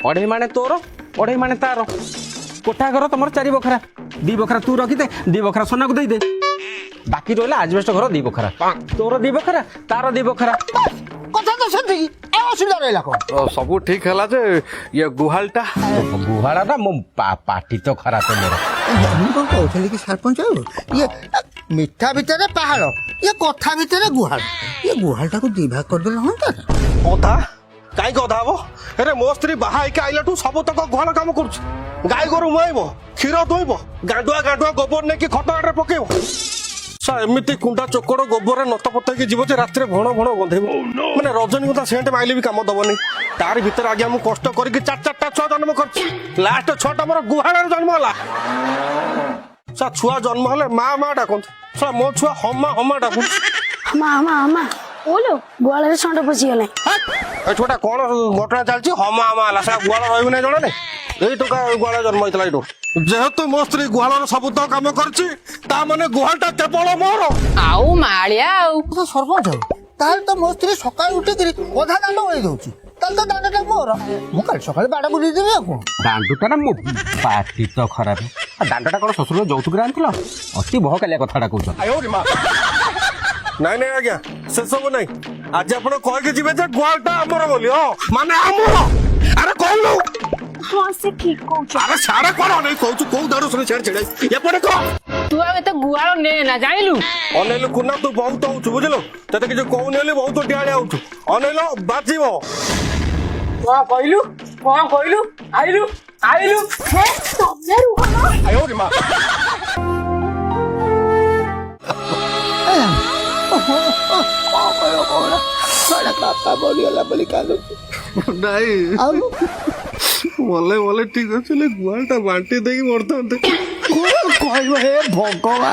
ଅଢେଇ ମାଣେ ତୋର, ଅଢେଇ ମାଣେ ତାର। କୋଠା ଘର ତମର 4 ବଖରା, 2 ବଖରା ତୁ ରଖିଦେ, 2 ବଖରା ସୋନାକୁ ଦେଇଦେ। ବାକି ରହିଲା ଆଜବେଷ୍ଟ ଘର 2 ବଖରା, ତୋର 2 ବଖରା, ତାର 2 ବଖରା। କଥା ତ ସେତିକି, ଆଉ ଅସୁବିଧା ରହିଲା କଣ? ସବୁ ଠିକ ହେଲା ଯେ ଇଏ ଗୁହାଳଟା? ଗୁହାଳଟା ମୋ ପାଟି ତ ଖରାପ ମୋର। ମୁଁ କଣ କହୁଥିଲି କି ସରପଞ୍ଚ ବାବୁ, ଇଏ ମିଠା ଭିତରେ ପାହାଳ, ଇଏ କଥା ଭିତରେ ଗୁହାଳ। ଇଏ ଗୁହାଳଟାକୁ ଦି ଭାଗ କରିଦେଲେ ହୁଅନ୍ତା ନା? ଅଧା କାହିଁକି? ଅଧା ହବ? ଆରେ, ମୋ ସ୍ତ୍ରୀ ବାହା ହେଇକି ଆଇଲାଠୁ ସବୁତକ ଗୁହାଳ କାମ କରୁଛି। ଗାଈ ଗୋରୁ ମୁହାଇବ, କ୍ଷୀର ଦୁଇବ, ଗାଣ୍ଡୁଆ ଗାଣ୍ଡୁଆ ଗୋବର ନେଇକି ଖତ ଆଡ଼ରେ ପକେଇବ। ଏମିତି କୁଣ୍ଡା ଚୋକଡ଼ ଗୋବରରେ ନତ ପତେଇକି ଯିବ ଯେ ରାତିରେ ଭଣ ଭଣ ଗନ୍ଧେଇବ। ମାନେ ରଜନୀଗନ୍ଧା ସେଣ୍ଟ ମାଇଲେ ବି କାମ ଦବନି। ତାରି ଭିତରେ ଆଜ୍ଞା ମୁଁ କଷ୍ଟ କରିକି ଚାରି ଚାରିଟା ଛୁଆ ଜନ୍ମ କରିଛି। ଲାଷ୍ଟ ଛୁଆଟା ମୋର ଗୁହାଳରେ ଜନ୍ମ ହେଲା। ସା ଛୁଆ ଜନ୍ମ ହେଲେ ମା ମା ଡାକନ୍ତୁ, ସା ମୋ ଛୁଆ ହମା ହମା ଡାକୁଛି। ମା ମା ମା ଓଲୋ, ଗୁହାଳରେ ଷଣ୍ଢ ପଶିଗଲାଣି। ଏ ଛୁଆଟା କଣ ଘଟଣା ଚାଲିଛି? ହମା ହମା ହେଲା, ସେଟା ଗୁହାଳ ରହିବ ନାହିଁ ଜଣେ? ଏଇ ଟୋକା ଗୁହାଳ ଜନ୍ମ ହେଇଥିଲା ଏଇଠୁ। ଯେହେତୁ ମୋ ସ୍ତ୍ରୀ ଗୁହାଳର ସବୁ ତ କାମ କରିଛି, ତା ମାନେ ଗୁହାଳଟା କେବଳ ମୋର। ଆଉ ମାଳିଆ ଆଉ ତ ସରପଞ୍ଚ ବାବୁ, ତାହେଲେ ତ ମୋ ସ୍ତ୍ରୀ ସକାଳୁ ଉଠିକିରି ଅଧା ଦାଣ୍ଡ ଓଳେଇ ଦଉଛି, ତାହେଲେ ତ ଦାଣ୍ଡଟା ମୋର। ମୁଁ କାଲି ସକାଳେ ବାଡ଼ ବୁଲେଇ ଦେବି, ଆଉ କଣ? ଦାଣ୍ଡଟା ନା, ମୋ ପାଟି ତ ଖରାପ। ଆଉ ଦାଣ୍ଡଟା କଣ ଶ୍ୱଶୁର ଯୌତୁକରେ ଆଣିଥିଲ? ଅତି ବହକାଲିଆ କଥାଟା କହୁଛ। ନାଇଁ ନାଇଁ ଆଜ୍ଞା, ସେସବୁ ନାଇଁ। ଆଜି ଆପଣ କହିକି ଯିବେ ଯେ ଗୁହାଳଟା ଆମର ବୋଲି। ହଁ, ମାନେ ଆମର। ଆରେ କହୁନୁ। ହଁ, ସେ ଠିକ କହୁଛ। ଆରେ ସାଡେ କଣ ନାଇଁ କହୁଛୁ? କୋଉ ଦାରୁ ଶୁଣି ଛାଡି ଛାଡି ଏପଟେ କହ। ତୁ ଆଉ ଏତେ ଗୁହାଳ ନେ ନା, ଜାଣିଲୁ? ଅନେଇଲୁ କୁନା, ତୁ ବହୁତ ହଉଛୁ ବୁଝିଲୁ। ତତେ କିଛି କହୁନି ବୋଲି ବହୁତ ଡିଆଳିଆ ହଉଛୁ। ଅନେଇଲ, ବାଜିବ। କଣ କହିଲୁ? କଣ କହିଲୁ? ଆଇଲୁ ଆଇଲୁ। ତମେ ରୁହ ନା। ଆୟୋ ମା। କଣ କହିବ କହୁନ? ଶଳା ବାପା ମରିଗଲା ବୋଲି କାନ୍ଦୁଛି। ନାଇଁ। ଆଉ ମଲେ ମଲେ ଠିକ ଅଛି, ହେଲେ ଗୁହାଳଟା ବାଣ୍ଟି ଦେଇକି ମରିଥାନ୍ତେ। କଣ କହିବ ହେ ଭଗବାନ?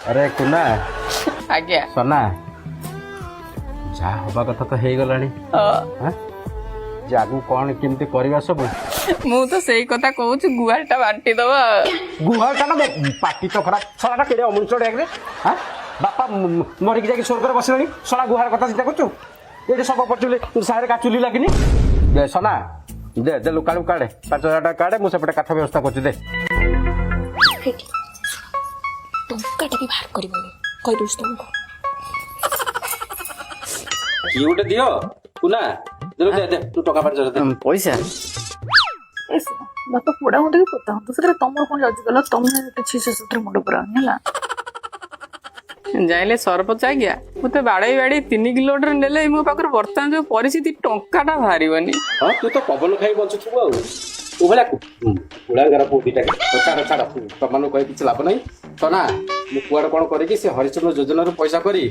ଆରେ କୁନା। ଆଜ୍ଞା। ସନା, ଯାହା ହବା କଥା ତ ହେଇଗଲାଣି। ହଁ। ଯେ ଆଗକୁ କଣ କେମିତି କରିବା ସବୁ? ମୁଁ ତ ସେଇ କଥା କହୁଛି, ଗୁହାଳଟା ବାଣ୍ଟି ଦବା। ଗୁହାଳଟା ନା, ମୋ ପାଟି ତ ଖରାପ। ଶଳାଟା କେଡ଼େ ଅମଣିଷ ଡାକରେ। ହଁ, ବାପା ମରିକି ଯାଇକି ସ୍ୱର୍ଗରେ ବସିଲାଣି, ଶଳା ଗୁହାଳ କଥା ଚିନ୍ତା କରୁଛୁ। ଏଇଠି ସବୁ ପଚୁଲି ସାହିରେ କା ଚୁଲି ଲାଗିନି। ଦେ ସନା, ଦେ ଦେ, ଲୁକାଳୁ କାଢେ, 5,000 ଟଙ୍କା କାଢେ। ମୁଁ ସେପଟେ କାଠ ବ୍ୟବସ୍ଥା କରୁଛି, ଦେ। ହେଇଠି ଟଙ୍କାଟା ବି ବାହାର କରିବନି, କହିଦଉଛି ତମକୁ। କିଏ ଗୋଟେ ଦିଅ। କୁନା, ଦେ ଦେ ଦେ, ତୁ ଟଙ୍କା 5,000 ଦେ। ପଇସା? ଏ ଶୁଣ, ବାପା ପୋଡା ହୁଅନ୍ତୁ କି ପୋତା ହୁଅନ୍ତୁ, ସେଥିରେ ତମର କଣ ଯାଉଛି କହିଲ? ତମେ କିଛି ସେ ସେଥିରେ ମୁଣ୍ଡ ପୁରାଅନି, ହେଲା? ଯାଇଲେ ସରପଞ୍ଚ ଆଜ୍ଞା, ମତେ ବାଡେଇ ବାଡେଇ 3 କିଲୋମିଟର ନେଲେ ମୋ ପାଖରେ ବର୍ତ୍ତମାନ ଯୋଉ ପରିସ୍ଥିତି, ଟଙ୍କାଟା ବାହାରିବନି। ହଁ, ତୁ ତ ପବନ ଖାଇ ବଞ୍ଚୁଥିବୁ ଆଉ ତୁ ଭଳିଆ କୁଳାଙ୍ଗାର ପୁଅ ଦିଟା। ଛାଡ଼ ଛାଡ଼, ତମାନଙ୍କୁ କହି କିଛି ଲାଭ ନାହିଁ। ତ ନା, ମୁଁ କୁଆଡ଼େ କଣ କରିକି ସେ ହରିଶ୍ଚନ୍ଦ୍ର ଯୋଜନାରୁ ପଇସା କରି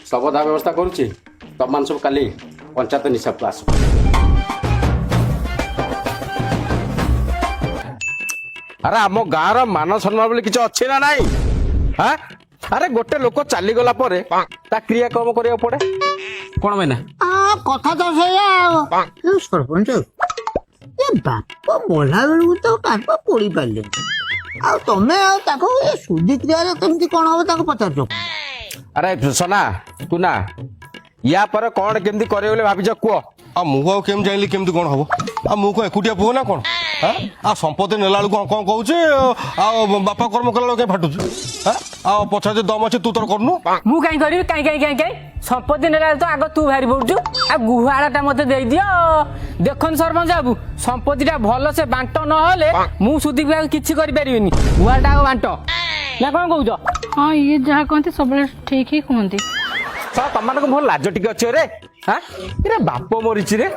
ଶବଦାହ ବ୍ୟବସ୍ଥା କରୁଛି। ତମମାନେ ସବୁ କାଲି ପଞ୍ଚାୟତ ନିଶାପକୁ ଆସ। ଆରେ, ଆମ ଗାଁର ମାନ ସମ୍ମାନ ବୋଲି କିଛି ଅଛି ନା ନାଇଁ? ହଁ, ଆରେ ଗୋଟେ ଲୋକ ଚାଲିଗଲା ପରେ ତା କ୍ରିୟାକର୍ମ କରିବାକୁ ପଡେ। କଣ ଭାଇନା? କଥା ତ ସେଇଆ। ଆଉ ଏ ସରପଞ୍ଚ, ଏ ବାପ ମଲା ବେଳକୁ ତ ବାପ ପୋଡି ପାରିଲେନି, ଆଉ ତମେ ଆଉ ତାକୁ ଏ ଶୁଦ୍ଧି କ୍ରିୟାରେ କେମିତି କଣ ହବ ତାକୁ ପଚାରୁଛ? ଆରେ ସନା, କୁନା, ୟା ପରେ କଣ କେମିତି କରିବ ବୋଲି ଭାବିଛ କୁହ। ଆଉ ମୁଁ ଆଉ କେମିତି ଜାଣିଲି କେମିତି କଣ ହବ? ଆଉ ମୁଁ କଣ ଏକୁଟିଆ ପୁଅ ନା କଣ? ହଁ, ଆଉ ସମ୍ପତ୍ତି ନେଲା ବେଳକୁ କଣ କଣ କହୁଛି, ଆଉ ବାପା କର୍ମ କଲା ବେଳକୁ କାଇଁ ଫାଟୁଛୁ? ଆଉ ପଛରେ ଯଦି ଦମ ଅଛି ତୁ ତୋର କରୁନୁ। ମୁଁ କାହିଁ କରିବି? କାଇଁ କାଇଁ କାଇଁ କାଇଁ? ସମ୍ପତ୍ତି ନେଲା ତ ଆଗ ତୁ ବାହାରି ପଡୁଛୁ। ଆଉ ଗୁହାଳଟା ମତେ ଦେଇଦିଅ। ଦେଖନ୍ତୁ ସରପଞ୍ଚ ବାବୁ, ସମ୍ପତ୍ତିଟା ଭଲସେ ବାଣ୍ଟ, ନହେଲେ ମୁଁ ସୁଧି କିଛି କରିପାରିବିନି। ଗୁହାଳଟା ଆଗ ବାଣ୍ଟ, ନା କଣ କହୁଛ? ହଁ, ଇଏ ଯାହା କହନ୍ତି ସବୁବେଳେ ଠିକ ହିଁ କୁହନ୍ତି। ଶଳା, ତମମାନଙ୍କୁ ମୋର ଲାଜ ଟିକେ ଅଛି ରେ? ହଁ, ଏରେ ବାପ ମରିଛି ରେ,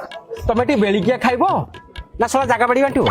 ତମେ ଟିକେ ବେଳିକିଆ ଖାଇବ ନା ଶଳା ଜାଗା ବାଡି ବାଣ୍ଟିବ?